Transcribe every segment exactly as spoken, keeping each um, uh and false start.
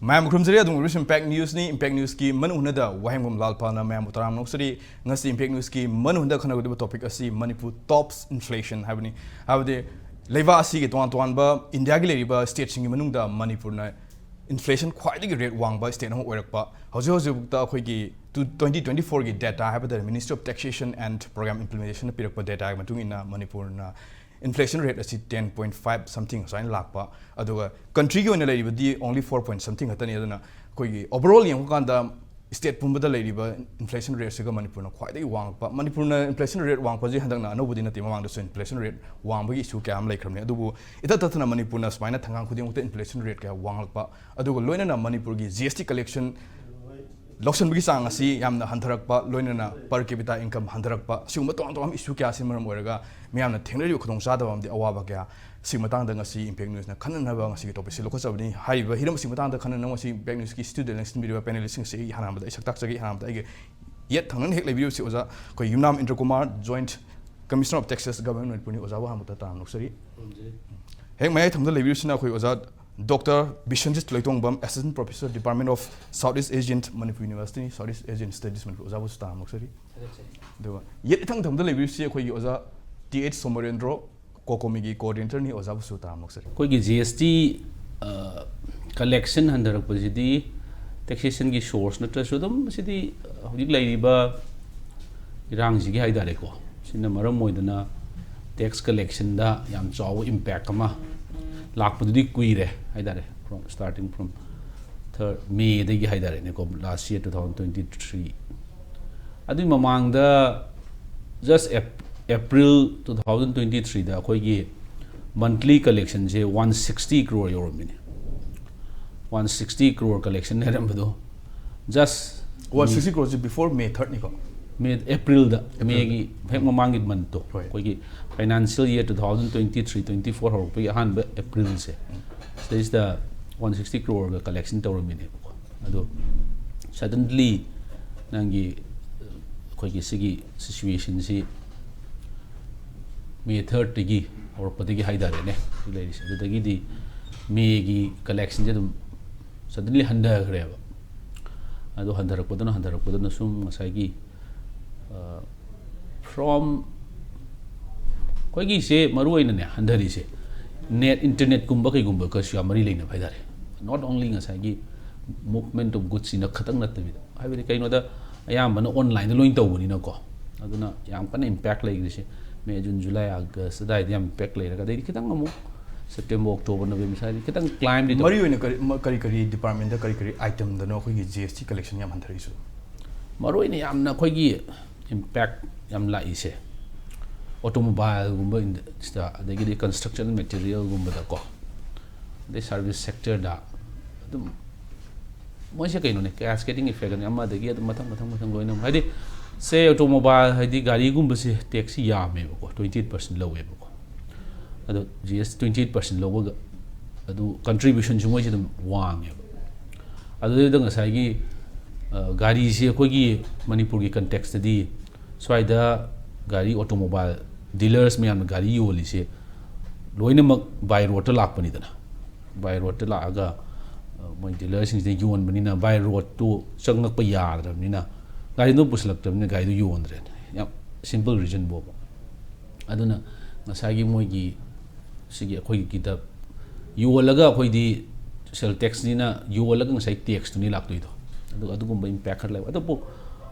ꯃꯌꯥꯝ ꯈꯨꯔꯨꯝꯖꯔꯤ꯫ ꯑꯗꯨꯝ ꯑꯣꯏꯕꯤꯁꯨ Impact Newsꯅꯤ꯫ Impact Newsꯀꯤ ꯃꯅꯨꯡ ꯍꯨꯠꯅꯗ ꯋꯥꯍꯦꯡꯕꯝ ꯂꯥꯜꯄꯥꯅ ꯃꯌꯥꯝꯕꯨ ꯇꯔꯥꯝꯅ ꯑꯣꯛꯆꯔꯤ꯫ ꯉꯁꯤ Impact Newsꯀꯤ ꯃꯅꯨꯡ ꯍꯨꯠꯅ ꯈꯟꯅꯒꯗꯕ topic ꯑꯁꯤ ꯃꯅꯤꯄꯨꯔ tops inflation ꯍꯥꯏꯕꯅꯤ꯫ ꯍꯥꯏꯕꯗꯤ ꯂꯩꯕꯥꯛ ꯑꯁꯤꯒꯤ ꯇꯣꯉꯥꯟ ꯇꯣꯉꯥꯟꯕ ꯏꯟꯗꯤꯌꯥꯒꯤ ꯂꯩꯔꯤꯕ stateꯁꯤꯡꯒꯤ ꯃꯅꯨꯡꯗ ꯃꯅꯤꯄꯨꯔꯅ inflation ꯈ꯭ꯋꯥꯏꯗꯒꯤ rate ꯋꯥꯡꯕ state ꯑꯃ ꯑꯣꯏꯔꯛꯄ꯫ ꯍꯧꯖꯤꯛ ꯍꯧꯖꯤꯛ ꯐꯥꯎꯗ ꯑꯩꯈꯣꯏꯒꯤ two- twenty twenty fourꯒꯤ data ꯍꯥꯏꯕ ꯇꯥꯔꯦ, Ministry of Taxation and Program Implementationꯅ ꯄꯤꯔꯛꯄ dataꯒꯤ ꯃꯇꯨꯡ ꯏꯟꯅ ꯃꯅꯤꯄꯨꯔꯅ inflation rate ꯑꯁꯤ ten point five something ꯁꯨꯃꯥꯏꯅ ꯂꯥꯛꯄ, ꯑꯗꯨꯒ countryꯒꯤ ꯑꯣꯏꯅ ꯂꯩꯔꯤꯕꯗꯤ only four point something ꯈꯛꯇꯅꯤ꯫ ꯑꯗꯨꯅ ꯑꯩꯈꯣꯏꯒꯤ overall ꯌꯦꯡꯕ ꯀꯥꯟꯗ state ꯄꯨꯝꯕꯗ ꯂꯩꯔꯤꯕ inflation rateꯁꯤꯒ ꯃꯅꯤꯄꯨꯔꯅ ꯈ꯭ꯋꯥꯏꯗꯒꯤ ꯋꯥꯡꯉꯛꯄ꯫ ꯃꯅꯤꯄꯨꯔꯅ inflation rate ꯋꯥꯡꯉꯛꯄꯁꯤ ꯍꯟꯗꯛꯅ ꯑꯅꯧꯕꯗꯤ ꯅꯠꯇꯦ, ꯃꯃꯥꯡꯗꯁꯨ inflation rate ꯋꯥꯡꯕꯒꯤ issue ꯀꯌꯥ ꯑꯃ ꯂꯩꯈ꯭ꯔꯕꯅꯤ꯫ ꯑꯗꯨꯕꯨ ꯏꯇꯠ ꯇꯠꯇꯅ ꯃꯅꯤꯄꯨꯔꯅ ꯁꯨꯃꯥꯏꯅ ꯊꯪꯒꯥꯡ ꯈꯨꯗꯤꯡꯃꯛꯇ inflation rate ꯀꯌꯥ ꯋꯥꯡꯂꯛꯄ, ꯑꯗꯨꯒ ꯂꯣꯏꯅꯅ ꯃꯅꯤꯄꯨꯔꯒꯤ G S T collection ꯂꯧꯁꯤꯟꯕꯒꯤ ꯆꯥꯡ ꯑꯁꯤ ꯌꯥꯝꯅ ꯍꯟꯊꯔꯛꯄ, ꯂꯣꯏꯅꯅ per capita income ꯍꯟꯊꯔꯛꯄ, ꯑꯁꯤꯒꯨꯝꯕ ꯇꯣꯉꯥꯟ ꯇꯣꯉꯥꯟꯕ issue ꯀꯌꯥꯁꯤꯅ ꯃꯔꯝ ꯑꯣꯏꯔꯒ ꯃꯤꯌꯥꯝꯅ ꯊꯦꯡꯅꯔꯤꯕ ꯈꯨꯗꯣꯡꯆꯥꯗꯕ ꯑꯃꯗꯤ ꯑꯋꯥꯕ ꯀꯌꯥ, ꯁꯤꯒꯤ ꯃꯇꯥꯡꯗ ꯉꯁꯤ Impact Newsꯅ ꯈꯟꯅꯅꯕ ꯉꯁꯤꯒꯤ topicꯁꯤ ꯂꯧꯈꯠꯆꯕꯅꯤ꯫ ꯍꯥꯏꯔꯤꯕ ꯍꯤꯔꯝ ꯑꯁꯤꯒꯤ ꯃꯇꯥꯡꯗ ꯈꯟꯅꯅꯕ ꯉꯁꯤ Impact Newsꯀꯤ studio ꯂꯦꯡꯁꯤꯟꯕꯤꯔꯤꯕ panelistꯁꯤꯡ ꯑꯁꯤ ꯑꯩ ꯍꯥꯟꯅ ꯍꯥꯟꯕꯗ ꯑꯩ ꯁꯛ ꯇꯥꯛꯆꯒꯦ꯫ ꯑꯍꯥꯟꯕꯗ ꯑꯩꯒꯤ ꯌꯦꯠ ꯊꯪꯅꯅ ꯍꯦꯛ ꯂꯩꯕꯤꯔꯤꯕꯁꯤ ꯑꯣꯖꯥ ꯑꯩꯈꯣꯏ ꯌꯨꯝꯅꯥꯝ ꯏꯟꯗ꯭ꯔ Kumar, Joint Commissioner of Taxes, Government of Manipurꯅꯤ꯫ ꯑꯣꯖꯥꯕꯨ ꯑꯍꯥꯟꯕꯗ ꯇꯔꯥꯝꯅ ꯑꯣꯛꯆꯔꯤ꯫ ꯍꯦꯛ ꯃꯌꯥꯏ ꯊꯪꯕꯗ ꯂꯩꯕꯤꯔꯤꯕꯁꯤꯅ ꯑꯩꯈꯣꯏ ꯑꯣꯖꯥ Doctor ꯕꯤꯁ꯭ꯋꯟꯖꯤꯠ ꯂꯩꯇꯣꯡꯕꯝ, Assistant Professor, Department of South East Asian Manipur University, South East Asian Studies Manipur, ꯑꯣꯖꯥꯕꯨꯁꯨ ꯇꯔꯥꯝꯅ ꯑꯣꯛꯆꯔꯤ꯫ ꯑꯗꯨꯒ ꯌꯦꯠ ꯏꯊꯪ ꯊꯪꯕꯗ ꯂꯩꯕꯤꯔꯤꯕꯁꯤ ꯑꯩꯈꯣꯏꯒꯤ ꯑꯣꯖꯥ ꯇꯤ ꯑꯩꯆ ꯁꯣꯃꯣꯔꯦꯟꯗ꯭ꯔꯣ, COCOMIꯒꯤ coordinatorꯅꯤ꯫ ꯑꯣꯖꯥꯕꯨꯁꯨ ꯇꯔꯥꯝꯅ ꯑꯣꯛꯆꯔꯤ꯫ ꯑꯩꯈꯣꯏꯒꯤ G S T, ꯑ, collection ꯍꯟꯊꯔꯛꯄꯁꯤꯗꯤ taxationꯒꯤ source ꯅꯠꯇ꯭ꯔꯁꯨ ꯑꯗꯨꯝ ꯁꯤꯗꯤ ꯍꯧꯖꯤꯛ ꯂꯩꯔꯤꯕ ꯏꯔꯥꯡꯁꯤꯒꯤ ꯍꯥꯏ ꯇꯥꯔꯦꯀꯣ, ꯁꯤꯅ ꯃꯔꯝ ꯑꯣꯏꯗꯅ tax collectionꯗ ꯌꯥꯝ ꯆꯥꯎꯕ impact ꯑꯃ ꯂꯥꯛꯄꯗꯨꯗꯤ ꯀꯨꯏꯔꯦ ꯍꯥꯏ ꯇꯥꯔꯦ, from, starting from third Mayꯗꯒꯤ ꯍꯥꯏ ꯇꯥꯔꯦꯅꯦꯀꯣ, last year two thousand twenty three꯫ ꯑꯗꯨꯒꯤ ꯃꯃꯥꯡꯗ just Ap- April two thousand twenty threeꯗ ꯑꯩꯈꯣꯏꯒꯤ monthly collectionꯁꯦ one sixty crore ꯌꯧꯔꯝꯃꯤꯅꯦ꯫ One sixty crore collection ꯂꯩꯔꯝꯕꯗꯣ just one sixty crore ꯁꯤ before May thirdꯅꯤꯀꯣ? May, Aprilꯗ, Aprilꯗ꯫ Mayꯒꯤ ꯍꯦꯛ ꯃꯃꯥꯡꯒꯤ monthꯇꯣ, ꯍꯣꯏ꯫ ꯑꯩꯈꯣꯏꯒꯤ financial year two thousand twenty three twenty four ꯍꯧꯔꯛꯄꯒꯤ ꯑꯍꯥꯟꯕ Aprilꯁꯦ, ꯁꯤꯗꯩꯁꯤꯗ one sixty croreꯒ collection ꯇꯧꯔꯝꯃꯤꯅꯦꯕꯀꯣ꯫ ꯑꯗꯣ suddenly ꯅꯪꯒꯤ, ꯑꯩꯈꯣꯏꯒꯤ ꯁꯤꯒꯤ situationꯁꯤ May thirdꯇꯒꯤ ꯍꯧꯔꯛꯄꯗꯒꯤ ꯍꯥꯏ ꯇꯥꯔꯦꯅꯦ, ꯂꯩꯔꯤꯁꯦ꯫ ꯑꯗꯨꯗꯒꯤꯗꯤ Mayꯒꯤ collectionꯁꯦ ꯑꯗꯨꯝ ꯁꯗꯟꯂꯤ ꯍꯟꯊꯈ꯭ꯔꯦꯕ꯫ ꯑꯗꯣ ꯍꯟꯊꯔꯛꯄꯗꯨꯅ, ꯍꯟꯊꯔꯛꯄꯗꯨꯅ ꯁꯨꯝ ꯉꯁꯥꯏꯒꯤ, from ꯑꯩꯈꯣꯏꯒꯤꯁꯦ ꯃꯔꯨ ꯑꯣꯏꯅꯅꯦ ꯍꯟꯊꯔꯤꯁꯦ ꯅꯦꯠ, ꯏꯟꯇꯔꯅꯦꯠꯀꯨꯝꯕ ꯀꯩꯒꯨꯝꯕꯒꯁꯨ ꯌꯥꯝ ꯃꯔꯤ ꯂꯩꯅꯕ ꯍꯥꯏꯇꯥꯔꯦ꯫ Not only ꯉꯁꯥꯏꯒꯤ movement of goodsꯁꯤꯅ ꯈꯇꯪ ꯅꯠꯇꯕꯤꯗ, ꯍꯥꯏꯕꯗꯤ ꯀꯩꯅꯣꯗ ꯑꯌꯥꯝꯕꯅ online ꯗ ꯂꯣꯏ ꯇꯧꯕꯅꯤꯅꯀꯣ꯫ ꯑꯗꯨꯅ ꯌꯥꯝ ꯀꯟꯅ impact ꯂꯩꯈ꯭ꯔꯤꯁꯦ May, June, July, August ꯑꯗꯨꯋꯥꯏꯗ ꯌꯥꯝ impact ꯂꯩꯔꯒ, ꯑꯗꯩꯗꯤ ꯈꯤꯇꯪ ꯑꯃꯨꯛ September, October, November ꯁ꯭ꯋꯥꯏꯗ ꯈꯤꯇꯪ climb ꯗꯤ ꯇꯧ- ꯃꯔꯨ ꯑꯣꯏꯅ ꯀꯔꯤ ꯃ- ꯀꯔꯤ ꯀꯔꯤ department ꯗ ꯀꯔꯤ ꯀꯔꯤ item ꯗꯅꯣ ꯑꯩꯈꯣꯏꯒꯤ G S T collection ꯌꯥꯝ ꯍꯟꯊꯔꯛꯏꯁꯨ? ꯃꯔꯨ ꯑꯣꯏꯅ ꯌꯥꯝꯅ ꯑꯩꯈꯣꯏꯒꯤ impact ꯌꯥꯝ ꯂꯥꯛꯏꯁꯦ automobileꯒꯨꯝꯕ ꯁꯤꯗ, ꯑꯗꯒꯤꯗꯤ construction materialꯒꯨꯝꯕꯗꯀꯣ, ꯑꯗꯩ service sectorꯗ ꯑꯗꯨꯝ ꯃꯣꯏꯁꯦ ꯀꯩꯅꯣꯅꯦ, cascading effect ꯅꯦ, ꯑꯃꯗꯒꯤ ꯑꯗꯨꯝ ꯃꯊꯪ ꯃꯊꯪ ꯃꯊꯪ ꯂꯣꯏꯅ꯫ ꯍꯥꯏꯗꯤ say automobile, ꯍꯥꯏꯗꯤ ꯒꯥꯔꯤꯒꯨꯝꯕꯁꯦ tax ꯁꯤ ꯌꯥꯝꯃꯦꯕꯀꯣ, twenty eight percent ꯂꯧꯋꯦꯕꯀꯣ꯫ ꯑꯗꯣ G S T twenty eight percent ꯂꯧꯕꯒ ꯑꯗꯨ contribution ꯁꯨ ꯃꯣꯏꯁꯦ ꯑꯗꯨꯝ ꯋꯥꯡꯉꯦꯕ꯫ ꯑꯗꯨꯗꯩꯗ ꯉꯁꯥꯏꯒꯤ, ꯑ, ꯒꯥꯔꯤꯁꯤ ꯑꯩꯈꯣꯏꯒꯤ ꯃꯅꯤꯄꯨꯔꯒꯤ context ꯇꯗꯤ ꯁ꯭ꯋꯥꯏꯗ ꯒꯥꯔꯤ, automobile dealers ꯃꯌꯥꯝꯅ ꯒꯥꯔꯤ ꯌꯣꯜꯂꯤꯁꯦ ꯂꯣꯏꯅꯃꯛ by road ꯇ ꯂꯥꯛꯄꯅꯤꯗꯅ꯫ By road ꯇ ꯂꯥꯛꯑꯒ, ꯑ, ꯃꯣꯏ dealer ꯁꯤꯡꯁꯤꯅ ꯌꯣꯟꯕꯅꯤꯅ by road ꯇꯨ ꯆꯪꯉꯛꯄ ꯌꯥꯗ꯭ꯔꯕꯅꯤꯅ, ꯒꯥꯔꯤꯗꯣ ꯄꯨꯁꯤꯜꯂꯛꯇ꯭ꯔꯕꯅꯤꯅ ꯒꯥꯔꯤꯗꯣ ꯌꯣꯟꯗ꯭ꯔꯦ꯫ ꯌꯥꯝ simple reason ꯕꯣꯕ꯫ ꯑꯗꯨꯅ ꯉꯁꯥꯏꯒꯤ ꯃꯣꯏꯒꯤ ꯁꯤꯒꯤ ꯑꯩꯈꯣꯏꯒꯤꯗ ꯌꯣꯜꯂꯒ ꯑꯩꯈꯣꯏꯗꯤ sale tax ꯅꯤꯅ ꯌꯣꯜꯂꯒ ꯉꯁꯥꯏ tax ꯇꯨꯅꯤ ꯂꯥꯛꯇꯣꯏꯗꯣ꯫ ꯑꯗꯨ, ꯑꯗꯨꯒꯨꯝꯕ impact ꯈꯔ ꯂꯩꯕ꯫ ꯑꯗꯨꯕꯨ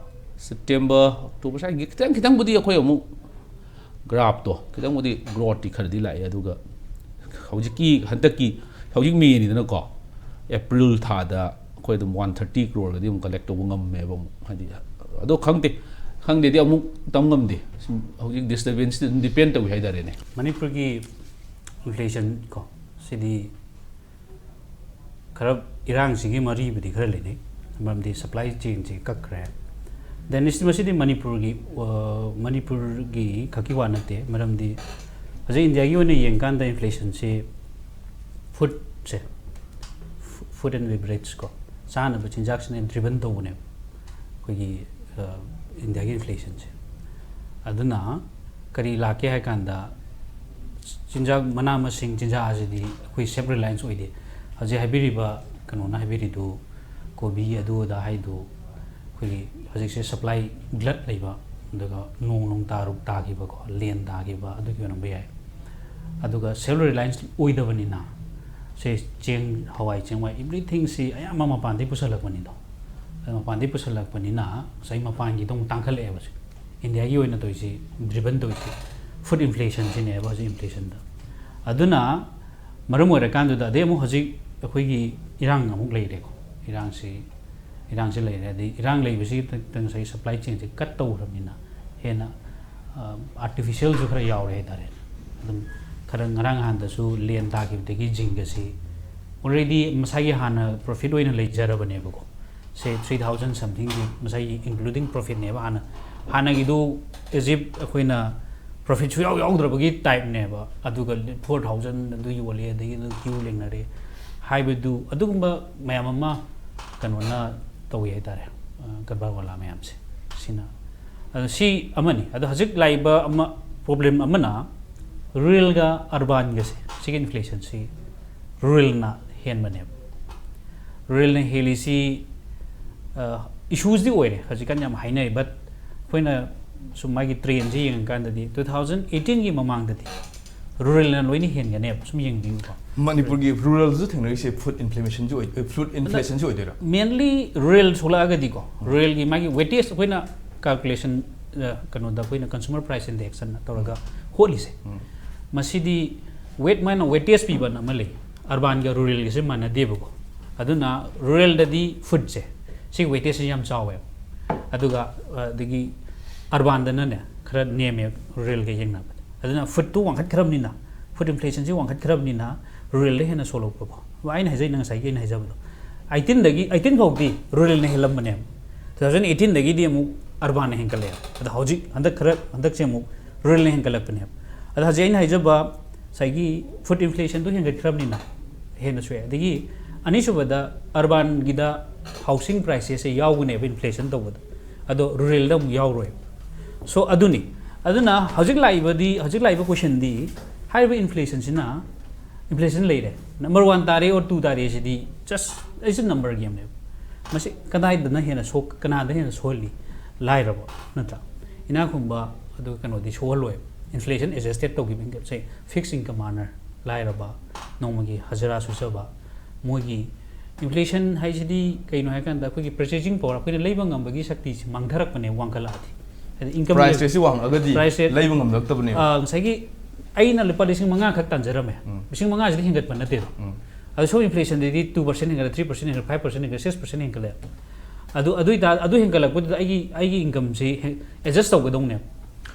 September, October ꯁ꯭ꯋꯥꯏꯒꯤ ꯈꯤꯇꯪ, ꯈꯤꯇꯪꯕꯨꯗꯤ ꯑꯩꯈꯣꯏ ꯑꯃꯨꯛ graph ꯇꯣ, ꯈꯤꯇꯪꯕꯨꯗꯤ growth ꯇꯤ ꯈꯔꯗꯤ ꯂꯥꯛꯑꯦ꯫ ꯑꯗꯨꯒ ꯍꯧꯖꯤꯛꯀꯤ, ꯍꯟꯗꯛꯀꯤ, ꯍꯧꯖꯤꯛ May ꯅꯤꯗꯅꯀꯣ, April ꯊꯥꯗ ꯑꯩꯈꯣꯏ ꯑꯗꯨꯝ one thirty crore ꯒꯗꯤ ꯑꯃꯨꯛ collect ꯇꯧꯕ ꯉꯝꯃꯦꯕ ꯑꯃꯨꯛ꯫ ꯍꯥꯏꯗꯤ, ꯑꯗꯣ ꯈꯪꯗꯦ, ꯈꯪꯗꯦꯗꯤ ꯑꯃꯨꯛ ꯇꯝ ꯉꯝꯗꯦ꯫ ꯁꯨꯝ ꯍꯧꯖꯤꯛ disturbance ꯇꯤ ꯑꯗꯨꯝ depend ꯇꯧꯏ ꯍꯥꯏꯇꯥꯔꯦꯅꯦ꯫ ꯃꯅꯤꯄꯨꯔꯒꯤ inflation ꯀꯣ, ꯁꯤꯗꯤ ꯈꯔ ꯏꯔꯥꯡꯁꯤꯒꯤ ꯃꯔꯤꯕꯨꯗꯤ ꯈꯔ ꯂꯩꯅꯩ꯫ ꯃꯔꯝꯗꯤ supply chain ꯁꯤ ꯀꯛꯈ꯭ꯔꯦ꯫ Then ꯃꯁꯤꯗꯤ ꯃꯅꯤꯄꯨꯔꯒꯤ, ꯑ, ꯃꯅꯤꯄꯨꯔꯒꯤ ꯈꯛꯀꯤ ꯋꯥ ꯅꯠꯇꯦ꯫ ꯃꯔꯝꯗꯤ ꯍꯧꯖꯤꯛ ꯏꯟꯗꯤꯌꯥꯒꯤ ꯑꯣꯏꯅ ꯌꯦꯡꯀꯥꯟꯗ inflation ꯁꯤ food say, food and beverage ꯀꯣ, ꯆꯥꯅꯕ ꯆꯤꯟꯖꯥꯛꯁꯤꯅ driven ꯇꯧꯕꯅꯦꯕ ꯑꯩꯈꯣꯏꯒꯤ, ꯑ, ꯏꯟꯗꯤꯌꯥꯒꯤ inflation ꯁꯦ꯫ ꯑꯗꯨꯅ ꯀꯔꯤ ꯂꯥꯛꯀꯦ ꯍꯥꯏ ꯀꯥꯟꯗ, ꯆꯤꯟꯖꯥꯛ, ꯃꯅꯥ ꯃꯁꯤꯡ ꯆꯤꯟꯖꯥꯛ ꯑꯁꯤꯗꯤ ꯑꯩꯈꯣꯏ self reliance ꯑꯣꯏꯗꯦ꯫ ꯍꯧꯖꯤꯛ ꯍꯥꯏꯕꯤꯔꯤꯕ ꯀꯩꯅꯣꯅ ꯍꯥꯏꯕꯤꯔꯤꯗꯨ, ꯀꯣꯕꯤ ꯑꯗꯨ ꯑꯗꯥ ꯍꯥꯏꯗꯨ ꯑꯩꯈꯣꯏꯒꯤ ꯍꯧꯖꯤꯛꯁꯦ supply glut ꯂꯩꯕ, ꯑꯗꯨꯒ ꯅꯣꯡ ꯅꯣꯡ ꯇꯥꯔꯨꯛ ꯇꯥꯈꯤꯕꯀꯣ, ꯂꯦꯟ ꯇꯥꯈꯤꯕ, ꯑꯗꯨꯒꯤ ꯑꯣꯏꯔꯝꯕ ꯌꯥꯏ꯫ ꯑꯗꯨꯒ self reliance ꯑꯣꯏꯗꯕꯅꯤꯅ, ꯁꯦ ꯆꯦꯡ, ꯍꯋꯥꯏ, ꯆꯦꯡꯋꯥꯏ, everythingꯁꯤ ꯑꯌꯥꯝꯕ ꯃꯄꯥꯟꯗꯒꯤ ꯄꯨꯁꯜꯂꯛꯄꯅꯤꯗꯣ꯫ ꯑꯗꯨ ꯃꯄꯥꯟꯗꯒꯤ ꯄꯨꯁꯜꯂꯛꯄꯅꯤꯅ ꯉꯁꯥꯏ ꯃꯄꯥꯟꯒꯤꯗꯣ ꯑꯃꯨꯛ ꯇꯥꯡꯈꯠꯂꯛꯑꯦꯕ ꯍꯧꯖꯤꯛ꯫ ꯏꯟꯗꯤꯌꯥꯒꯤ ꯑꯣꯏꯅ ꯇꯧꯔꯤꯁꯤ, driven ꯇꯧꯔꯤꯁꯤ food inflationꯁꯤꯅꯦꯕ ꯍꯧꯖꯤꯛ inflationꯗ꯫ ꯑꯗꯨꯅ ꯃꯔꯝ ꯑꯣꯏꯔꯀꯥꯟꯗꯨꯗ, ꯑꯗꯩ ꯑꯃꯨꯛ ꯍꯧꯖꯤꯛ ꯑꯩꯈꯣꯏꯒꯤ ꯏꯔꯥꯡ ꯑꯃꯨꯛ ꯂꯩꯔꯦꯀꯣ꯫ ꯏꯔꯥꯡꯁꯤ, ꯏꯔꯥꯡꯁꯤ ꯂꯩꯔꯦ꯫ ꯑꯗꯩ ꯏꯔꯥꯡ ꯂꯩꯕꯁꯤꯗ ꯉꯁꯥꯏ supply chainꯁꯦ cut ꯇꯧꯈ꯭ꯔꯕꯅꯤꯅ ꯍꯦꯟꯅ, ꯑ, artificialꯁꯨ ꯈꯔ ꯌꯥꯎꯔꯦ ꯍꯥꯏꯇꯥꯔꯦ꯫ ꯑꯗꯨꯝ ꯈꯔ ꯉꯔꯥꯡ ꯅꯍꯥꯟꯗꯁꯨ ꯂꯦꯟ ꯇꯥꯈꯤꯕꯗꯒꯤ zinc ꯑꯁꯤ already ꯃꯁꯥꯒꯤ ꯍꯥꯟꯅ profit ꯑꯣꯏꯅ ꯂꯩꯖꯔꯕꯅꯦꯕꯀꯣ꯫ ꯁꯦ three thousand somethingꯁꯤ ꯃꯁꯥꯒꯤ including profitꯅꯦꯕ꯫ ꯍꯥꯟꯅ, ꯍꯥꯟꯅꯒꯤꯗꯨ as if ꯑꯩꯈꯣꯏꯅ profit ꯁꯨꯡꯌꯥꯎ ꯌꯥꯎꯗ꯭ꯔꯕꯒꯤ typeꯅꯦꯕ꯫ ꯑꯗꯨꯒ four thousand ꯑꯗꯨ ꯌꯣꯜꯂꯦ, ꯑꯗꯒꯤ ꯑꯗꯨ queue ꯂꯦꯡꯅꯔꯦ ꯍꯥꯏꯕꯗꯨ, ꯑꯗꯨꯒꯨꯝꯕ ꯃꯌꯥꯝ ꯑꯃ ꯀꯩꯅꯣꯅ ꯇꯧꯏ ꯍꯥꯏꯇꯥꯔꯦ, ꯑ, ꯀꯔꯕꯥꯔ ꯋꯥꯂꯥ ꯃꯌꯥꯝꯁꯦ꯫ ꯁꯤꯅ, ꯑꯗꯣ ꯁꯤ ꯑꯃꯅꯤ꯫ ꯑꯗꯣ ꯍꯧꯖꯤꯛ ꯂꯥꯛꯏꯕ ꯑꯃ, problem ꯑꯃꯅ ruralꯒ urbanꯒꯁꯦ, ꯁꯤꯒꯤ inflationꯁꯤ ruralꯅ ꯍꯦꯟꯕꯅꯦꯕ꯫ Ruralꯅ ꯍꯦꯜꯂꯤꯁꯤ, ꯑ, issuesꯗꯤ ꯑꯣꯏꯔꯦ, ꯍꯧꯖꯤꯛꯀꯥꯟ ꯌꯥꯝ ꯍꯥꯏꯅꯩ, but ꯑꯩꯈꯣꯏꯅ ꯁꯨꯝ ꯃꯥꯒꯤ trendꯁꯦ ꯌꯦꯡꯉꯀꯥꯟꯗꯗꯤ two thousand eighteenꯒꯤ ꯃꯃꯥꯡꯗꯗꯤ ruralꯅ ꯂꯣꯏꯅ ꯍꯦꯟꯒꯅꯦꯕ꯫ ꯁꯨꯝ ꯌꯦꯡꯕꯤꯌꯨꯀꯣ꯫ ꯃꯅꯤꯄꯨꯔꯒꯤ ruralꯁꯨ ꯊꯦꯡꯅꯔꯤꯁꯦ food inflationꯁꯨ ꯑꯣꯏ-, food inflationꯁꯨ ꯑꯣꯏꯗꯣꯏꯔꯥ? Mainly rural ꯊꯣꯛꯂꯛꯑꯒꯗꯤꯀꯣ, ruralꯒꯤ ꯃꯥꯒꯤ weightage ꯑꯩꯈꯣꯏꯅ calculation, ꯑ, ꯀꯩꯅꯣꯗ ꯑꯩꯈꯣꯏꯅ consumer price index ꯑꯅ ꯇꯧꯔꯒ ꯍꯣꯠꯂꯤꯁꯦ꯫ ꯎꯝ꯫ ꯃꯁꯤꯗꯤ weight, ꯃꯥꯅ weightage ꯄꯤꯕꯅ ꯑꯃ ꯂꯩ, urbanꯒ ruralꯒꯁꯦ ꯃꯥꯟꯅꯗꯦꯕꯀꯣ꯫ ꯑꯗꯨꯅ ruralꯗꯗꯤ foodꯁꯦ, ꯁꯤꯒꯤ weightageꯁꯦ ꯌꯥꯝ ꯆꯥꯎꯋꯦꯕ꯫ ꯑꯗꯨꯒ, ꯑ, ꯑꯗꯒꯤ urbanꯗꯅꯅꯦ ꯈꯔ ꯅꯦꯝꯃꯦ ruralꯒ ꯌꯦꯡꯅꯕꯗ꯫ ꯑꯗꯨꯅ foodꯇꯨ ꯋꯥꯡꯈꯠꯈ꯭ꯔꯕꯅꯤꯅ, food inflationꯁꯤ ꯋꯥꯡꯈꯠꯈ꯭ꯔꯕꯅꯤꯅ ruralꯗ ꯍꯦꯟꯅ ꯁꯣꯛꯂꯛꯄꯀꯣ꯫ ꯑꯩꯅ ꯍꯥꯏꯖꯩ, ꯉꯁꯥꯏꯒꯤ ꯑꯩꯅ ꯍꯥꯏꯖꯕꯗꯣ, eighteenꯗꯒꯤ, eighteen ꯐꯥꯎꯗꯤ ruralꯅ ꯍꯦꯜꯂꯝꯕꯅꯦꯕ꯫ Two thousand eighteenꯗꯒꯤꯗꯤ ꯑꯃꯨꯛ urbanꯅ ꯍꯦꯟꯒꯠꯂꯛꯑꯦ꯫ ꯑꯗꯣ ꯍꯧꯖꯤꯛ ꯍꯟꯗꯛ ꯈꯔ, ꯍꯟꯗꯛꯁꯦ ꯑꯃꯨꯛ ruralꯅ ꯍꯦꯟꯒꯠꯂꯛꯄꯅꯦꯕ꯫ ꯑꯗꯣ ꯍꯧꯖꯤꯛ ꯑꯩꯅ ꯍꯥꯏꯖꯕ ꯉꯁꯥꯏꯒꯤ food inflationꯗꯨ ꯍꯦꯟꯒꯠꯈ꯭ꯔꯕꯅꯤꯅ ꯍꯦꯟꯅ ꯁꯣꯛꯑꯦ꯫ ꯑꯗꯒꯤ ꯑꯅꯤꯁꯨꯕꯗ urbanꯒꯤꯗ housing prices ꯁꯦ ꯌꯥꯎꯒꯅꯦꯕ inflation ꯇꯧꯕꯗ, ꯑꯗꯣ ruralꯗ ꯑꯃꯨꯛ ꯌꯥꯎꯔꯣꯏꯕ꯫ So ꯑꯗꯨꯅꯤ꯫ ꯑꯗꯨꯅ ꯍꯧꯖꯤꯛ ꯂꯥꯛꯏꯕꯗꯤ, ꯍꯧꯖꯤꯛ ꯂꯥꯛꯏꯕ questionꯗꯤ, ꯍꯥꯏꯔꯤꯕ inflationꯁꯤꯅ Inflation ꯂꯩꯔꯦ, number one ꯇꯥꯔꯦ or two ꯇꯥꯔꯦ, ꯁꯤꯗꯤ just it's a number game ꯅꯦꯕ꯫ ꯃꯁꯤ ꯀꯗꯥꯏꯗꯅ ꯍꯦꯟꯅ ꯁꯣꯛ ꯀꯅꯥꯗ ꯍꯦꯟꯅ ꯁꯣꯛꯍꯜꯂꯤ? ꯂꯥꯏꯔꯕ, ꯅꯠꯇ꯭ꯔꯥ? ꯏꯅꯥꯛ ꯈꯨꯟꯕ ꯑꯗꯨ ꯀꯩꯅꯣꯗꯤ ꯁꯣꯛꯍꯜꯂꯣꯏꯕ꯫ Inflation adjusted ꯇꯧꯈꯤꯕ income ꯁꯦ, fixed income earner, ꯂꯥꯏꯔꯕ, ꯅꯣꯡꯃꯒꯤ ꯍꯖꯔꯥ ꯁꯨꯖꯕ, ꯃꯣꯏꯒꯤ inflation ꯍꯥꯏꯁꯤꯗꯤ ꯀꯩꯅꯣ ꯍꯥꯏꯀꯥꯟꯗ ꯑꯩꯈꯣꯏꯒꯤ purchasing power, ꯑꯩꯈꯣꯏꯅ ꯂꯩꯕ ꯉꯝꯕꯒꯤ ꯁꯛꯇꯤꯁꯤ ꯃꯥꯡꯊꯔꯛꯄꯅꯦ ꯋꯥꯡꯈꯠꯂꯛꯑꯗꯤ꯫ ꯍꯥꯏꯗꯤ income price rate ꯁꯤ ꯋꯥꯡꯉꯛꯑꯒꯗꯤ price rate, ꯂꯩꯕ ꯉꯝꯂꯛꯇꯕꯅꯦꯕ꯫ ꯑꯥ, ꯉꯁꯥꯏꯒꯤ ꯑꯩꯅ ꯂꯨꯄꯥ ꯂꯤꯁꯤꯡ ꯃꯉꯥ ꯈꯛ ꯇꯥꯟꯖꯔꯝꯃꯦ꯫ ꯎꯝ꯫ ꯂꯤꯁꯤꯡ ꯃꯉꯥꯁꯤꯗꯤ ꯍꯦꯟꯒꯠꯄ ꯅꯠꯇꯦꯕ꯫ ꯎꯝ꯫ ꯑꯗꯨ ꯁꯣꯝ inflation ꯗꯗꯤ two percent ꯍꯦꯟꯒꯠꯂꯦ, three percent ꯍꯦꯟꯒꯠꯂꯦ, five percent ꯍꯦꯟꯒꯠꯂꯦ, six percent ꯍꯦꯟꯒꯠꯂꯦ꯫ ꯑꯗꯨ, ꯑꯗꯨ ꯑꯣꯏꯇꯥ-, ꯑꯗꯨ ꯍꯦꯟꯒꯠꯂꯛꯄꯗꯨꯗ ꯑꯩꯒꯤ, ꯑꯩꯒꯤ income ꯁꯤ ꯍꯦ-, adjust ꯇꯧꯒꯗꯧꯅꯦꯕ꯫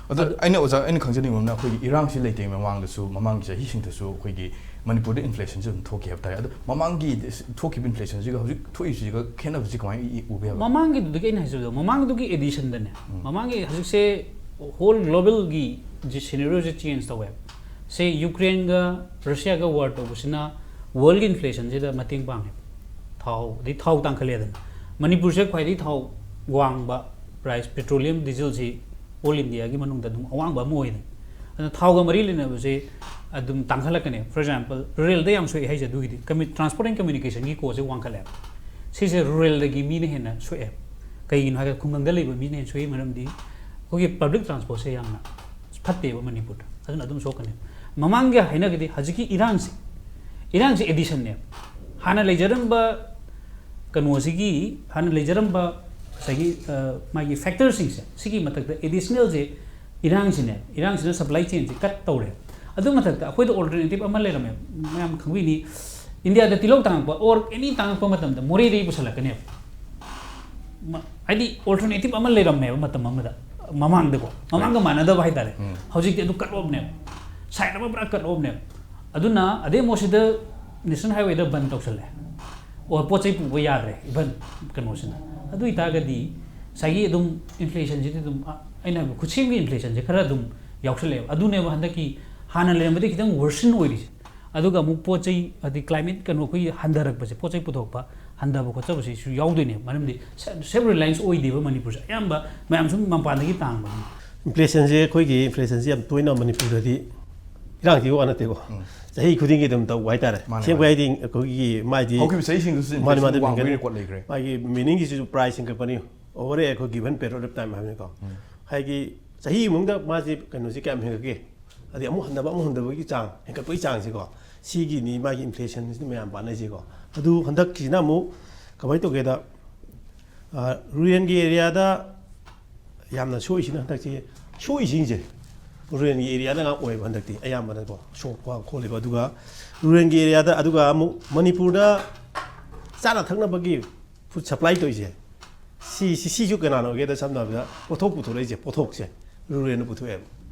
ꯑꯗꯣ ꯑꯗꯨ ꯑꯩꯅ, ꯑꯣꯖꯥ, ꯑꯩꯅ ꯈꯪꯖꯅꯤꯡꯕ ꯑꯃꯅ, ꯑꯩꯈꯣꯏꯒꯤ ꯏꯔꯥꯡꯁꯤ ꯂꯩꯇ꯭ꯔꯤꯉꯩ ꯃꯃꯥꯡꯗꯁꯨ, ꯃꯃꯥꯡꯒꯤ ꯆꯍꯤꯁꯤꯡꯗꯁꯨ ꯑꯩꯈꯣꯏꯒꯤ ꯃꯅꯤꯄꯨꯔꯗ inflation ꯁꯤ ꯑꯗꯨꯝ ꯊꯣꯛꯈꯤ ꯍꯥꯏꯕ ꯇꯥꯔꯦ꯫ ꯑꯗꯣ ꯃꯃꯥꯡꯒꯤ ꯊꯣꯛꯈꯤꯕ inflation ꯁꯤꯒ ꯍꯧꯖꯤꯛ ꯊꯣꯛꯏꯁꯤꯒ ꯈꯦꯠꯅꯕꯁꯤ ꯀꯃꯥꯏꯅ ꯎꯕ ꯌꯥꯕ? ꯃꯃꯥꯡꯒꯤꯗꯨꯗꯒꯤ ꯑꯩꯅ ꯍꯥꯏꯖꯕꯗꯣ, ꯃꯃꯥꯡꯗꯨꯒꯤ addition ꯗꯅꯦ, ꯎꯝ꯫ ꯃꯃꯥꯡꯒꯤ ꯍꯧꯖꯤꯛꯁꯦ whole global ꯒꯤ ꯁꯤ scenario ꯁꯦ change ꯇꯧꯋꯦ꯫ ꯁꯦ, ꯌꯨꯀ꯭ꯔꯦꯟꯒ ꯔꯁꯤꯌꯥꯒ war ꯇꯧꯕꯁꯤꯅ world ꯒꯤ inflation ꯁꯤꯗ ꯃꯇꯦꯡ ꯄꯥꯡꯉꯦ꯫ ꯊꯥꯎ, ꯑꯗꯩ ꯊꯥꯎ ꯇꯥꯡꯈꯠꯂꯦꯗꯅ꯫ ꯃꯅꯤꯄꯨꯔꯁꯦ ꯈ꯭ꯋꯥꯏꯗꯒꯤ ꯊꯥꯎ ꯋꯥꯡꯕ price, petroleum, diesel ꯁꯤ all India ꯒꯤ ꯃꯅꯨꯡꯗ ꯑꯗꯨꯝ ꯑꯋꯥꯡꯕ ꯑꯃ ꯑꯣꯏꯗꯅ꯫ ꯑꯗꯨꯅ ꯊꯥꯎꯒ ꯃꯔꯤ ꯂꯩꯅꯕꯁꯦ ꯑꯗꯨꯝ ꯇꯥꯡꯈꯠꯂꯛꯀꯅꯤ꯫ For example, rural ꯗ ꯌꯥꯝ ꯁꯣꯛꯑꯦ ꯍꯥꯏꯁꯦ ꯑꯗꯨꯒꯤꯗꯤ, commu-, transport and communication ꯒꯤ cost ꯁꯦ ꯋꯥꯡꯈꯠꯂꯦꯕ꯫ ꯁꯤꯁꯦ rural ꯗꯒꯤ ꯃꯤꯅ ꯍꯦꯟꯅ ꯁꯣꯛꯑꯦ꯫ ꯀꯩꯒꯤꯅꯣ ꯍꯥꯏꯔꯒ ꯈꯨꯡꯒꯪꯗ ꯂꯩꯕ ꯃꯤꯅ ꯍꯦꯟꯅ ꯁꯣꯛꯏ, ꯃꯔꯝꯗꯤ ꯑꯩꯈꯣꯏꯒꯤ public transport ꯁꯦ ꯌꯥꯝꯅ ꯐꯠꯇꯦꯕ ꯃꯅꯤꯄꯨꯔꯗ, ꯑꯗꯨꯅ ꯑꯗꯨꯝ ꯁꯣꯛꯀꯅꯤ꯫ ꯃꯃꯥꯡꯒ ꯍꯥꯏꯅꯒꯗꯤ ꯍꯧꯖꯤꯛꯀꯤ ꯏꯔꯥꯡꯁꯦ, ꯏꯔꯥꯡꯁꯦ addition ꯅꯦꯕ꯫ ꯍꯥꯟꯅ ꯂꯩꯖꯔꯝꯕ ꯀꯩꯅꯣꯁꯤꯒꯤ, ꯍꯥꯟꯅ ꯂꯩꯖꯔꯝꯕ ꯉꯁꯥꯏꯒꯤ, ꯑ, ꯃꯥꯒꯤ factor ꯁꯤꯡꯁꯦ, ꯁꯤꯒꯤ ꯃꯊꯛꯇ additional ꯁꯦ ꯏꯔꯥꯡꯁꯤꯅꯦ, ꯏꯔꯥꯡꯁꯤꯅ supply chain ꯁꯦ cut ꯇꯧꯔꯦ꯫ ꯑꯗꯨ ꯃꯊꯛꯇ ꯑꯩꯈꯣꯏꯗ alternative ꯑꯃ ꯂꯩꯔꯝꯃꯦ, ꯃꯌꯥꯝ ꯈꯪꯕꯤꯅꯤ, ꯏꯟꯗꯤꯌꯥꯗ ꯇꯤꯜꯍꯧ ꯇꯥꯡꯉꯛꯄ or any ꯇꯥꯡꯉꯛꯄ ꯃꯇꯝꯗ ꯃꯣꯔꯦꯗꯒꯤ ꯄꯨꯁꯜꯂꯛꯀꯅꯦꯕ꯫ ꯃ-, ꯍꯥꯏꯗꯤ alternative ꯑꯃ ꯂꯩꯔꯝꯃꯦꯕ ꯃꯇꯝ ꯑꯃꯗ, ꯃꯃꯥꯡꯗꯀꯣ, ꯃꯃꯥꯡꯒ ꯃꯥꯟꯅꯗꯕ ꯍꯥꯏꯇꯥꯔꯦ꯫ ꯎꯝ꯫ ꯍꯧꯖꯤꯛꯇꯤ ꯑꯗꯨ cut off ꯅꯦꯕ, side ꯑꯃ ꯄꯨꯔꯥ cut off ꯅꯦꯕ꯫ ꯑꯗꯨꯅ ꯑꯗꯩ ꯑꯃꯨꯛ ꯁꯤꯗ National Highway ꯗ ꯕꯟ ꯇꯧꯁꯜꯂꯦ, ꯑꯣ, ꯄꯣꯠ ꯆꯩ ꯄꯨꯕ ꯌꯥꯗ꯭ꯔꯦ even ꯀꯩꯅꯣꯁꯤꯅ꯫ ꯑꯗꯨ ꯑꯣꯏꯇꯥꯔꯒꯗꯤ ꯉꯁꯥꯏꯒꯤ ꯑꯗꯨꯝ inflation ꯁꯤꯗꯤ ꯑꯗꯨꯝ, ꯑ, ꯑꯩꯅ ꯍꯥꯏꯕ ꯈꯨꯠꯁꯦꯝꯒꯤ inflation ꯁꯦ ꯈꯔ ꯑꯗꯨꯝ ꯌꯥꯎꯁꯜꯂꯛꯑꯦꯕ꯫ ꯑꯗꯨꯅꯦꯕ ꯍꯟꯗꯛꯀꯤ ꯍꯥꯟꯅ ꯂꯩꯔꯝꯕꯗꯒꯤ ꯈꯤꯇꯪ worsen ꯑꯣꯏꯔꯤꯁꯦ꯫ ꯑꯗꯨꯒ ꯑꯃꯨꯛ ꯄꯣꯠ ꯆꯩ, ꯍꯥꯏꯗꯤ climate ꯀꯩꯅꯣ, ꯑꯩꯈꯣꯏꯒꯤ ꯍꯟꯊꯔꯛꯄꯁꯦ, ꯄꯣꯠ ꯆꯩ ꯄꯨꯊꯣꯛꯄ ꯍꯟꯊꯕ ꯈꯣꯠꯊꯕꯁꯤꯁꯨ ꯌꯥꯎꯗꯣꯏꯅꯦ꯫ ꯃꯔꯝꯗꯤ se-, self reliance ꯑꯣꯏꯗꯦꯕ ꯃꯅꯤꯄꯨꯔꯁꯦ, ꯑꯌꯥꯝꯕ ꯃꯌꯥꯝ ꯁꯨꯝ ꯃꯄꯥꯟꯗꯒꯤ ꯇꯥꯡꯕꯅꯤ꯫ Inflation ꯁꯦ, ꯑꯩꯈꯣꯏꯒꯤ inflation ꯁꯦ ꯌꯥꯝ ꯇꯣꯏꯅ ꯃꯅꯤꯄꯨꯔꯗꯗꯤ ꯏꯔꯥꯡꯁꯤ ꯋꯥ ꯅꯠꯇꯦꯀꯣ꯫ ꯆꯍꯤ ꯈꯨꯗꯤꯡꯒꯤ ꯑꯗꯨꯝ ꯇꯧꯕ ꯍꯥꯏꯇꯥꯔꯦ꯫ ꯃꯥꯅꯦ, ꯁꯦꯡꯕ ꯃꯥꯅꯦ꯫ ꯍꯥꯏꯗꯤ ꯑꯩꯈꯣꯏꯒꯤ ꯃꯥꯏꯗꯤ ꯍꯧꯈꯤꯕ ꯆꯍꯤꯁꯤꯡꯗꯁꯨ ꯃꯥꯅꯦ, ꯃꯥꯅꯦ, inflation ꯋꯥꯡꯕꯒꯤ ꯍꯦꯟꯒꯠꯂꯤ꯫ record ꯂꯩꯈ꯭ꯔꯦ꯫ ꯃꯥꯒꯤ meaningꯒꯤꯁꯨ price ꯍꯦꯟꯒꯠꯄꯅꯤ꯫ Over a ꯑꯩꯈꯣꯏ given period of time ꯍꯥꯏꯕꯅꯤꯀꯣ꯫ ꯍꯥꯏꯗꯤ ꯆꯍꯤ ꯑꯃꯗ ꯃꯥꯁꯤ ꯀꯩꯅꯣꯁꯤ ꯀꯌꯥꯝ ꯍꯦꯟꯒꯠꯀꯦ? ꯑꯗꯩ ꯑꯃꯨꯛ ꯍꯟꯊꯕ, ꯑꯃꯨꯛ ꯍꯟꯊꯕꯒꯤ ꯆꯥꯡ, ꯍꯦꯟꯒꯠꯄꯒꯤ ꯆꯥꯡꯁꯤꯀꯣ꯫ ꯁꯤꯒꯤꯅꯤ ꯃꯥꯒꯤ inflationꯁꯤꯅ ꯃꯌꯥꯝ ꯄꯥꯅꯩꯁꯤꯀꯣ꯫ ꯑꯗꯨ ꯍꯟꯗꯛꯀꯤꯁꯤꯅ ꯑꯃꯨꯛ ꯀꯃꯥꯏꯅ ꯇꯧꯒꯦꯗ, ꯑ, ruralꯒꯤ areaꯗ ꯌꯥꯝꯅ ꯁꯣꯛꯏꯁꯤꯅ ꯍꯟꯗꯛꯁꯤ, ꯁꯣꯛꯏꯁꯤꯡꯁꯦ ruralꯒꯤ areaꯗ ꯉꯥꯛ ꯑꯣꯏꯌꯦꯕ ꯍꯟꯗꯛꯇꯤ ꯑꯌꯥꯝꯕꯅꯀꯣ, ꯁꯣꯛꯄ ꯈꯣꯠꯂꯤꯕ꯫ ꯑꯗꯨꯒ ruralꯒꯤ areaꯗ, ꯑꯗꯨꯒ ꯑꯃꯨꯛ ꯃꯅꯤꯄꯨꯔꯗ ꯆꯥꯅ ꯊꯛꯅꯕꯒꯤ food supply ꯇꯧꯔꯤꯁꯦ, ꯁꯤ, ꯁꯤ, ꯁꯤꯁꯨ ꯀꯅꯥꯅ ꯑꯣꯏꯒꯦꯗ? ꯁꯝꯅ ꯍꯥꯏꯔꯕꯗ ꯄꯣꯠꯊꯣꯛ ꯄꯨꯊꯣꯔꯛꯏꯁꯦ, ꯄꯣꯠꯊꯣꯛꯁꯦ ruralꯅ ꯄꯨꯊꯣꯛꯑꯦꯕ,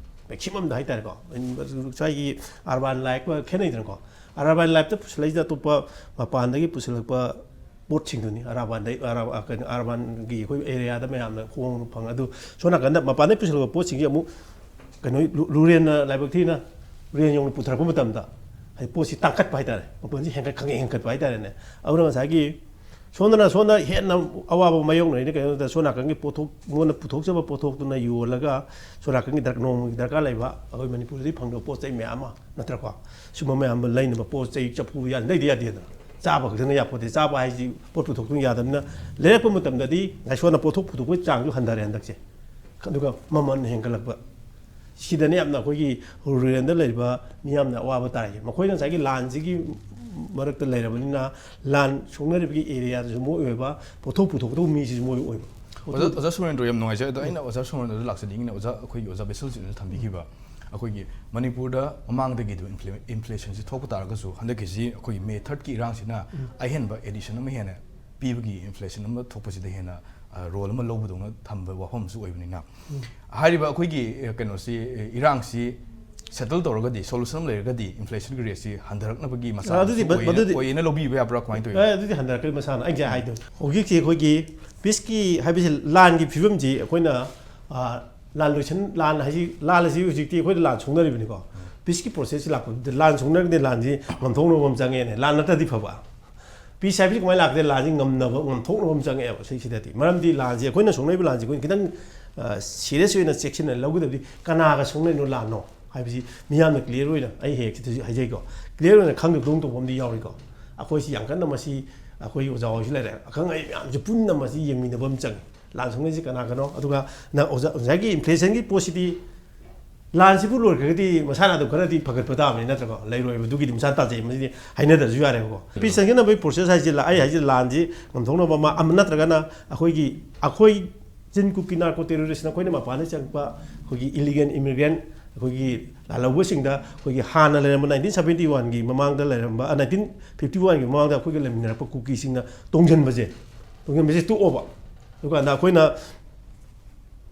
maximumꯗ ꯍꯥꯏꯇꯥꯔꯦꯀꯣ꯫ ꯉꯁꯥꯏꯒꯤ urban lifeꯀ ꯈꯦꯠꯅꯩꯗꯅꯀꯣ꯫ Urban lifeꯇ ꯄꯨꯁꯤꯜꯂꯛꯏꯁꯦ ꯑꯇꯣꯞꯄ ꯃꯄꯥꯟꯗꯒꯤ ꯄꯨꯁꯤꯜꯂꯛꯄ ꯄꯣꯠꯁꯤꯡꯗꯨꯅꯤ꯫ Urbanꯗꯩ, urban, ꯑ, ꯀꯩꯅꯣ, urbanꯒꯤ ꯑꯩꯈꯣꯏ areaꯗ ꯃꯌꯥꯝꯅ ꯍꯣꯡꯅ ꯐꯪꯉꯦ꯫ ꯑꯗꯨ ꯁꯣꯝ ꯅꯥꯀꯟꯗ ꯃꯄꯥꯟꯗꯩ ꯄꯨꯁꯤꯜꯂꯛꯄ ꯄꯣꯠꯁꯤꯡꯁꯦ ꯑꯃꯨꯛ ꯀꯩꯅꯣ, ꯔꯨ-, ruralꯅ ꯂꯥꯏꯕꯛ ꯊꯤꯅ rural ꯌꯧꯅ ꯄꯨꯊꯔꯛꯄ ꯃꯇꯝꯗ ꯍꯥꯏꯗꯤ ꯄꯣꯠꯁꯤ ꯇꯥꯡꯈꯠꯄ ꯍꯥꯏꯇꯥꯔꯦ, ꯃꯃꯜꯁꯤ ꯍꯦꯟꯒꯠ-, ꯈꯪꯍꯦꯟ ꯍꯦꯟꯒꯠꯄ ꯍꯥꯏꯇꯥꯔꯦꯅꯦ꯫ ꯑꯗꯨꯅ ꯉꯁꯥꯏꯒꯤ ꯁꯣꯝꯗꯅ, ꯁꯣꯝꯗ ꯍꯦꯟꯅ ꯑꯋꯥꯕ ꯃꯥꯌꯣꯛꯅꯔꯤꯅ ꯀꯩꯅꯣꯗ ꯁꯣꯝ ꯅꯥꯀꯟꯒꯤ ꯄꯣꯠꯊꯣꯛ, ꯃꯉꯣꯟꯗ ꯄꯨꯊꯣꯛꯆꯕ ꯄꯣꯠꯊꯣꯛꯇꯨꯅ ꯌꯣꯜꯂꯒ ꯁꯣꯝ ꯅꯥꯀꯟꯒꯤ ꯗꯔ-, ꯅꯣꯡꯃꯒꯤ ꯗꯔꯀꯥꯔ ꯂꯩꯕ ꯑꯩꯈꯣꯏ ꯃꯅꯤꯄꯨꯔꯗꯗꯤ ꯐꯪꯗꯕ ꯄꯣꯠ ꯆꯩ ꯃꯌꯥꯝ ꯑꯃ, ꯅꯠꯇ꯭ꯔꯀꯣ? ꯁꯨꯝꯕ ꯃꯌꯥꯝ ꯑꯃ ꯂꯩꯅꯕ ꯄꯣꯠ ꯆꯩ ꯆꯐꯨ ꯎꯌꯥꯟ ꯂꯩꯗ ꯌꯥꯗꯦꯗꯅ꯫ ꯆꯥꯕ ꯈꯛꯇꯅ ꯌꯥꯄꯣꯠꯇꯦ꯫ ꯆꯥꯕ ꯍꯥꯏꯁꯤ ꯄꯣꯠ ꯄꯨꯊꯣꯛꯇꯨꯅ ꯌꯥꯗꯕꯅꯤꯅ, ꯂꯩꯔꯛꯄ ꯃꯇꯝꯗꯗꯤ ꯉꯁꯥꯏ ꯁꯣꯝꯅ ꯄꯣꯠꯊꯣꯛ ꯄꯨꯊꯣꯛꯄꯒꯤ ꯆꯥꯡꯁꯨ ꯍꯟꯊꯔꯦ ꯍꯟꯗꯛꯁꯦ꯫ ꯑꯗꯨꯒ ꯃꯃꯜ ꯍꯦꯟꯒꯠꯂꯛꯄ꯫ ꯁꯤꯗꯅ ꯌꯥꯝꯅ ꯑꯩꯈꯣꯏꯒꯤ ruralꯗ ꯂꯩꯔꯤꯕ ꯃꯤꯌꯥꯝꯅ ꯑꯋꯥꯕ ꯇꯥꯔꯤꯁꯦ꯫ ꯃꯈꯣꯏꯅ ꯉꯁꯥꯏꯒꯤ ꯂꯥꯟꯁꯤꯒꯤ ꯃꯔꯛꯇ ꯂꯩꯔꯕꯅꯤꯅ, ꯂꯥꯟ ꯁꯣꯛꯅꯔꯤꯕꯒꯤ areaꯗꯁꯨ ꯃꯣꯏ ꯑꯣꯏꯕ, ꯄꯣꯠꯊꯣꯛ ꯄꯨꯊꯣꯛꯀꯗꯧꯕ ꯃꯤꯁꯤꯁꯨ ꯃꯣꯏ ꯑꯣꯏꯕ꯫ ꯑꯣꯖꯥ, ꯑꯣꯖꯥ ꯁꯨꯔꯦꯟꯗ꯭ꯔꯣ, ꯌꯥꯝ ꯅꯨꯡꯉꯥꯏꯖꯩ꯫ ꯑꯗꯣ ꯑꯩꯅ ꯑꯣꯖꯥ ꯁꯨꯔꯦꯟꯗ꯭ꯔꯣꯗ ꯂꯥꯛꯆꯅꯤꯡꯉꯤꯅ, ꯑꯣꯖꯥ, ꯑꯩꯈꯣꯏꯒꯤ ꯑꯣꯖꯥ ꯕꯦꯁꯜꯖꯤꯠꯅ ꯊꯝꯕꯤꯈꯤꯕ, ꯑꯩꯈꯣꯏꯒꯤ ꯃꯅꯤꯄꯨꯔꯗ ꯃꯃꯥꯡꯗꯒꯤ ꯑꯗꯨꯝ infla-, inflationꯁꯤ ꯊꯣꯛꯄ ꯇꯥꯔꯒꯁꯨ, ꯍꯟꯗꯛꯀꯤꯁꯤ ꯑꯩꯈꯣꯏꯒꯤ May thirdꯀꯤ ꯏꯔꯥꯡꯁꯤꯅ ꯑꯍꯦꯟꯕ addition ꯑꯃ ꯍꯦꯟꯅ ꯄꯤꯕꯒꯤ, inflation ꯑꯃ ꯊꯣꯛꯄꯁꯤꯗ ꯍꯦꯟꯅ, ꯑ, role ꯑꯃ ꯂꯧꯕꯗꯧꯅ ꯊꯝꯕ ꯋꯥꯐꯝ ꯑꯃꯁꯨ ꯑꯣꯏꯕꯅꯤꯅ, ꯍꯥꯏꯔꯤꯕ ꯑꯩꯈꯣꯏꯒꯤ, ꯑ, ꯀꯩꯅꯣꯁꯤ, ꯑ, ꯏꯔꯥꯡꯁꯤ settle ꯇꯧꯔꯒꯗꯤ, solution ꯑꯃ ꯂꯩꯔꯒꯗꯤ, inflationꯒꯤ rateꯁꯤ ꯍꯟꯊꯔꯛꯅꯕꯒꯤ ꯃꯆꯥꯛ ꯑ, ꯑꯗꯨꯗꯤ ꯑꯃꯁꯨ ꯃ-, ꯑꯣꯏ-, ꯃꯗꯨꯗꯤ ꯑꯣꯏꯌꯦꯅ ꯂꯧꯕꯤꯕ ꯌꯥꯕ꯭ꯔꯥ? ꯀꯃꯥꯏꯅ ꯇꯧꯋꯤ? ꯑꯦ, ꯑꯗꯨꯗꯤ ꯍꯟꯊꯔꯛꯀꯅꯤ ꯃꯁꯥꯅ꯫ ꯑꯩꯅ ꯉꯁꯥꯏ ꯍꯥꯏꯗꯣ, ꯍꯧꯖꯤꯛꯁꯤ ꯑꯩꯈꯣꯏꯒꯤ peaceꯀꯤ ꯍꯥꯏꯕꯁꯤ, ꯂꯥꯟꯒꯤ ꯐꯤꯕꯝꯁꯤ ꯑꯩꯈꯣꯏꯅ, ꯑ, ꯂꯥꯟ ꯂꯣꯏꯁꯟ-, ꯂꯥꯟ ꯍꯥꯏꯁꯤ, ꯂꯥꯟ ꯑꯁꯤ ꯍꯧꯖꯤꯛꯇꯤ ꯑꯩꯈꯣꯏꯗ ꯂꯥꯟ ꯁꯣꯛꯅꯔꯤꯕꯅꯤꯀꯣ꯫ Peaceꯀꯤ processꯁꯤ ꯂꯥꯛꯄꯗ ꯂꯥꯟ ꯁꯣꯛꯅꯔꯒꯗꯤ ꯂꯥꯟꯁꯤ ꯉꯝꯊꯣꯛꯅꯕ ꯑꯃ ꯆꯪꯉꯦꯅꯦ꯫ ꯂꯥꯟ ꯅꯠꯇ꯭ꯔꯗꯤ ꯐꯕ꯫ Peace ꯍꯥꯏꯕꯁꯤ ꯀꯃꯥꯏꯅ ꯂꯥꯛꯀꯗꯣꯏ? ꯂꯥꯟꯁꯤ ꯉꯝꯅꯕ, ꯉꯝꯊꯣꯛꯅꯕ ꯑꯃ ꯆꯪꯉꯛꯑꯦꯕ ꯁꯤꯁꯤꯗꯗꯤ꯫ ꯃꯔꯝꯗꯤ ꯂꯥꯟꯁꯤ ꯑꯩꯈꯣꯏꯅ ꯁꯣꯛꯅꯔꯤꯕ ꯂꯥꯟꯁꯤ ꯑꯩꯈꯣꯏꯅ ꯈꯤꯇꯪ, ꯑ, serious ꯑꯣꯏꯅ ꯆꯦꯛꯁꯤꯟꯅ ꯂꯧꯒꯗꯕꯗꯤ ꯀꯅꯥꯒ ꯁꯣꯛꯅꯔꯤꯅꯣ ꯂꯥꯟꯅꯣ? ꯍꯥꯏꯕꯁꯤ ꯃꯤꯌꯥꯝꯅ ꯀ꯭ꯂꯤꯌꯥꯔ ꯑꯣꯏꯅ, ꯑꯩ ꯍꯦꯛ ꯁꯤꯗꯁꯨ ꯍꯥꯏꯖꯩꯀꯣ, ꯀ꯭ꯂꯤꯌꯥꯔ ꯑꯣꯏꯅ ꯈꯪꯗꯕ ꯇꯧꯕ ꯑꯃꯗꯤ ꯌꯥꯎꯔꯤꯀꯣ꯫ ꯑꯩꯈꯣꯏꯁꯤ ꯌꯥꯝ ꯀꯟꯅ ꯃꯁꯤ, ꯑꯩꯈꯣꯏ ꯑꯣꯖꯥ ꯍꯣꯏꯁꯨ ꯂꯩꯔꯦ, ꯑꯈꯪ ꯑꯍꯩ ꯃꯌꯥꯝꯁꯦ ꯄꯨꯟꯅ ꯃꯁꯤ ꯌꯦꯡꯃꯤꯟꯅꯕ ꯑꯃ ꯆꯪꯉꯤ꯫ ꯂꯥꯟ ꯁꯣꯛꯅꯩꯁꯤ ꯀꯅꯥ ꯀꯅꯣ? ꯑꯗꯨꯒ ꯅꯪ ꯑꯣꯖꯥ, ꯑꯣꯖꯥꯒꯤ ꯏꯝꯄ꯭ꯔꯦꯁꯟꯒꯤ ꯄꯣꯠꯁꯤꯗꯤ, ꯂꯥꯟꯁꯤꯕꯨ ꯂꯣꯏꯈ꯭ꯔꯒꯗꯤ ꯃꯁꯥꯅ ꯑꯗꯨꯝ ꯈꯔꯗꯤ ꯐꯒꯠꯄ ꯇꯥꯕꯅꯤ, ꯅꯠꯇ꯭ꯔꯀꯣ? ꯂꯩꯔꯣꯏꯕ, ꯑꯗꯨꯒꯤꯗꯤ ꯃꯁꯥꯅ ꯇꯥꯖꯩ, ꯃꯁꯤꯗꯤ ꯍꯥꯏꯅꯗ꯭ꯔꯁꯨ ꯌꯥꯔꯦꯕꯀꯣ꯫ ꯄꯤꯁ ꯆꯪꯁꯤꯟꯅꯕꯒꯤ ꯄ꯭ꯔꯣꯁꯦꯁ ꯍꯥꯏꯁꯤ, ꯑꯩ ꯍꯥꯏꯁꯦ, ꯂꯥꯟꯁꯤ ꯉꯝꯊꯣꯛꯅꯕ ꯑꯃ, ꯑꯃ ꯅꯠꯇ꯭ꯔꯒꯅ ꯑꯩꯈꯣꯏꯒꯤ, ꯑꯩꯈꯣꯏ ꯆꯤꯟ ꯀꯨꯀꯤ ꯅꯥꯔꯀꯣ ꯇꯦꯔꯣꯔꯤꯁꯅ ꯑꯩꯈꯣꯏꯅ ꯃꯄꯥꯟꯗ ꯆꯪꯉꯛꯄ ꯑꯩꯈꯣꯏꯒꯤ ꯏꯂꯤꯒꯦꯜ ꯏꯃꯤꯒ꯭ꯔꯦꯟ, ꯑꯩꯈꯣꯏꯒꯤ ꯂꯥꯜꯍꯧꯕꯁꯤꯡꯗ, ꯑꯩꯈꯣꯏꯒꯤ ꯍꯥꯟꯅ ꯂꯩꯔꯝꯕ nineteen seventy one ꯒꯤ ꯃꯃꯥꯡꯗ ꯂꯩꯔꯝꯕ, nineteen fifty one ꯒꯤ ꯃꯃꯥꯡꯗ ꯑꯩꯈꯣꯏꯒ ꯂꯩꯃꯤꯟꯅꯔꯛꯄ ꯀꯨꯀꯤꯁꯤꯡꯅ ꯇꯣꯡꯁꯤꯟꯕꯁꯦ, ꯇꯣꯡꯁꯤꯟꯕꯁꯦ ꯇꯣꯛꯑꯣꯕ꯫ ꯑꯗꯨꯀꯥꯟꯗ ꯑꯩꯈꯣꯏꯅ,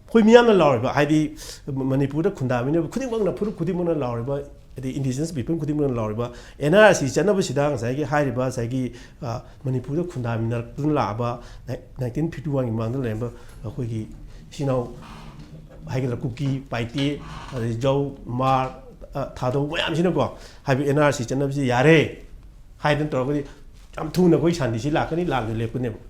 ꯑꯩꯈꯣꯏ ꯃꯤꯌꯥꯝꯅ ꯂꯥꯎꯔꯤꯕ, ꯍꯥꯏꯗꯤ ꯃꯅꯤꯄꯨꯔꯗ ꯈꯨꯟꯗꯥꯃꯤꯟꯅꯕ ꯈꯨꯗꯤꯡꯃꯛꯅ, ꯐꯨꯔꯨꯞ ꯈꯨꯗꯤꯡꯃꯛꯅ ꯂꯥꯎꯔꯤꯕ, ꯍꯥꯏꯗꯤ indigenous people ꯈꯨꯗꯤꯡꯃꯛꯅ ꯂꯥꯎꯔꯤꯕ, N R C ꯆꯠꯅꯕꯁꯤꯗ ꯉꯁꯥꯏꯒꯤ ꯍꯥꯏꯔꯤꯕ ꯉꯁꯥꯏꯒꯤ, ꯑ, ꯃꯅꯤꯄꯨꯔꯗ ꯈꯨꯟꯗꯥꯃꯤꯟꯅꯔꯛꯇꯨꯅ ꯂꯥꯛꯑꯕ nineteen fifty one ꯒꯤ ꯃꯃꯥꯡꯗ ꯂꯩꯔꯝꯕ ꯑꯩꯈꯣꯏꯒꯤ ꯏꯆꯤꯟ ꯏꯅꯥꯎ ꯍꯥꯏꯒꯗ꯭ꯔꯥ, ꯀꯨꯀꯤ, ꯄꯥꯏꯇꯦ, ꯑꯗꯩ ꯖꯧ, ꯃꯥꯔ, ꯑ, ꯊꯥꯗꯧ ꯃꯌꯥꯝꯁꯤꯅꯀꯣ, ꯍꯥꯏꯕꯗꯤ N R C ꯆꯠꯅꯕꯁꯤ ꯌꯥꯔꯦ ꯍꯥꯏꯗꯅ ꯇꯧꯔꯒꯗꯤ ꯌꯥꯝ ꯊꯨꯅ ꯑꯩꯈꯣꯏ ꯁꯥꯟꯇꯤꯁꯤ ꯂꯥꯛꯀꯅꯤ, ꯂꯥꯟꯁꯨ ꯂꯦꯞꯀꯅꯦꯕ꯫